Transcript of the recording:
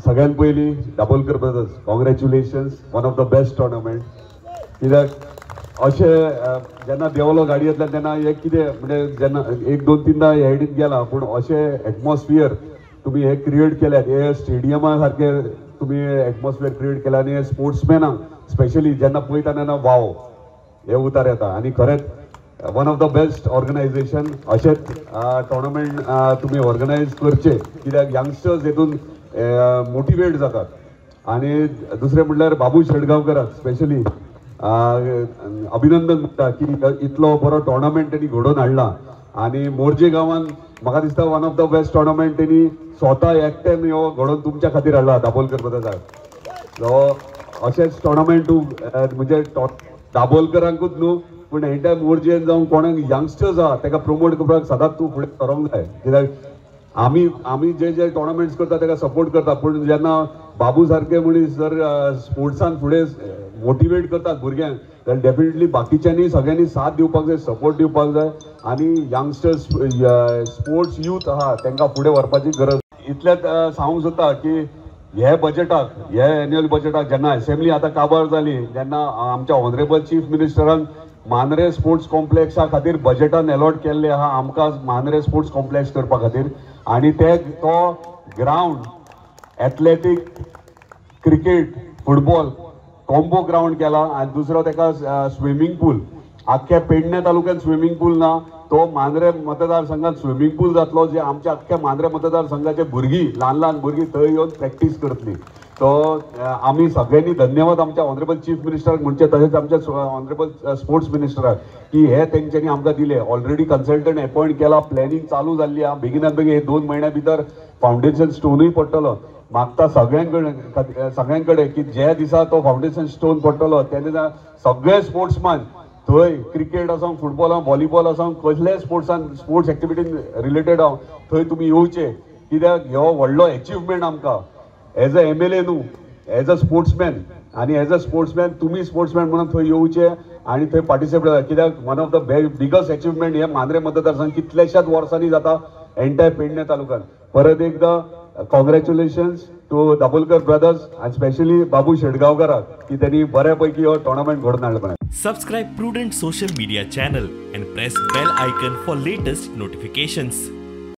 सगळ्यात पयलीं Dabholkar brothers, congratulations, one of the best tournament. कित्याक अशें जेन्ना देंवलो गाडयेंतल्यान तेन्ना एक कितें म्हणजे जेन्ना एक दोन तीनदा हेडीन गेला, पूण अशें एटमॉस्फियर तुमी हे क्रिएट केल्यात, हे स्टेडियमा सारके तुमी एटमॉस्फियर क्रिएट केल्या आनी हे स्पोर्ट्समॅनांक स्पेशली जेन्ना पळयता तेन्ना वाव हे उतार येता. आनी खरेंच one of the best organisation. अशेंच टोर्नामेंट तुमी ऑर्गनायज करचे, कित्याक यंगस्टर्स हेतून मोटिवेट जातात. आनी दुसरें म्हणल्यार बाबू शेटगांवकराक स्पेशली अभिनंदन म्हणटा की इतलो बरो टोर्नामेंट तेणी घडोवन हाडला. आनी मोरजे गांवान म्हाका दिसता one of the best tournament तेणी स्वता एकट्यान ह्यो घडोवन तुमच्या खातीर हाडला दाबोलकर ब्रदर्साक. सो अशेंच टोर्नामेंट म्हणजे दाबोलकरांकूच न्हू पूण एंटायर मोरजेन जावं कोणाक यंगस्टर्स आहा तेका प्रमोट करपाक सदांच तूं फुडें सरोंक जाय. कित्याक आमी आमी जे जे टोर्नामेंट्स करता तेका सपोर्ट करता, पूण जेन्ना बाबू सारके मनीस जर स्पोर्ट्सान फुडें मोटिवेट करतात भुरग्यांक जाल्यार डेफिनेटली बाकीच्यांनी सगळ्यांनी साथ दिवपाक जाय, सपोर्ट दिवपाक जाय. आनी यंगस्टर्स स्पोर्ट्स यूथ आहा तांकां फुडें व्हरपाची गरज. इतलेंच सांगूंक सोदता की हे बजेटाक, हे एन्युअल बजेटाक जेन्ना एसेंब्ली आतां काबार जाली तेन्ना आमच्या ऑनरेबल चीफ मिनिस्टरान मांद्रे स्पोर्ट्स कॉम्प्लेक्सा खातीर बजेटान एलॉट केल्ले आहा आमकां मांद्रे स्पोर्ट्स कॉम्प्लेक्स करपा खातीर. आनी ते तो ground athletic, cricket, football combo ground केला. आनी दुसरो तेका स्विमींग पूल, आख्ख्या पेडणे तालुक्यात स्विमींग पूल ना, तो मांद्रे मतदारसंघात स्विमींग पूल जातलो, जे आमच्या आख्ख्या मांद्रे मतदारसंघाचे भुरगीं, ल्हान ल्हान भुरगीं थंय येवन प्रॅक्टीस करतली. सो आमी सगळ्यांनी धन्यवाद आमच्या ऑनरेबल चीफ मिनिस्टराक म्हणचे, तशेंच आमच्या ऑनरेबल स्पोर्ट्स मिनिस्टराक की हे तेंच्यांनी आमकां दिले. ऑलरेडी कन्सल्टंट एपॉयंट केला, प्लॅनिंग चालू जाल्ली आहा. बेगिनात बेगीन हे 2 म्हयन्या भितर फावंडेशन स्टोनूय पडटलो. मागता सगळ्यां कडेन की ज्या दिसा तो फावंडेशन स्टोन पडटलो त्या दिसा सगळे स्पोर्ट्समॅन थंय क्रिकेट आसूं, फुटबॉल आसूं, व्हॉलीबॉल आसूं, कसलेय स्पोर्ट्सान स्पोर्ट्स एक्टिविटीन रिलेटेड आसूं थंय तुमी येवचे. कित्याक हो व्हडलो एचिवमेंट आमकां एज अ MLA न्हू, एज अ स्पोर्ट्समॅन. आनी एज अ स्पोर्ट्समॅन तुमी स्पोर्ट्समॅन म्हणून थंय येवचे आनी थंय पार्टिसिपेट जाता. कित्याक one of the biggest achievement हे मांद्रे मतदारसंघ कितल्याशाच वर्सांनी जाता एंटायर पेडणे तालुक्यान. परत एकदां कॉंग्रॅच्युलेशन्स टू दाबोलकर ब्रदर्स आनी स्पेशली बाबू शेटगांवकराक की त्यांनी बऱ्यापैकी हो टोर्नामेंट घडोवन हाडलो. Subscribe Prudent social media channel and press bell icon for latest notifications.